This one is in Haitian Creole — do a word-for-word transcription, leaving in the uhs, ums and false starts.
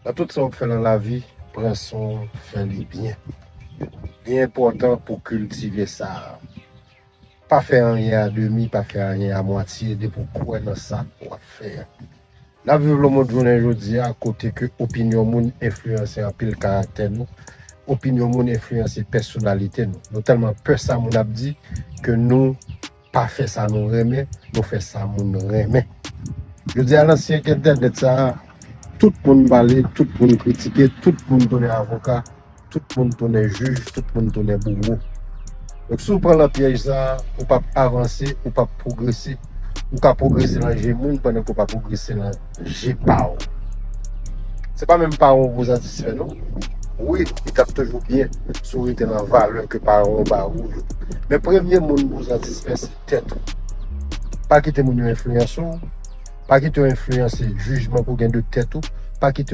Nan tout sa w ap fè nan lavi, pran swen w, fè li byen. Li enpòtan pou kiltive sa. Pa fè anyen a demi, pa fè anyen a mwatye, depi w kwè nan sa w ap fè a. N ap viv lemonn jounen jodi a, kote ke opinyon moun enfliyanse anpil karaktè nou, opinyon moun enfliyanse pèsonalite nou. Nou tèlman pè sa moun ap di ke nou pa fè sa nou renmen, nou fè sa moun renmen. Jodi a nan syèk entènèt sa a, tout moun pale, tout moun kritike, tout moun tounen avoka, tout moun tounen jij, tout moun tounen bouro. Donk si w pran nan pyèj sa a, ou p ap avanse, ou p ap pwogrese. Ou ka pwogrese nan je moun pandan ke w pa pwogrese nan je pa w. Se pa menm paran w pou w satisfè non. Wi, li t ap toujou byen si w rete nan valè ke paran w ba ou yo. Men premye moun pou w satisfè se tèt ou. Pa kite moun yo enfliyanse w. Pa kite w enfliyanse jijman ke w gen de tèt ou. Pa kite w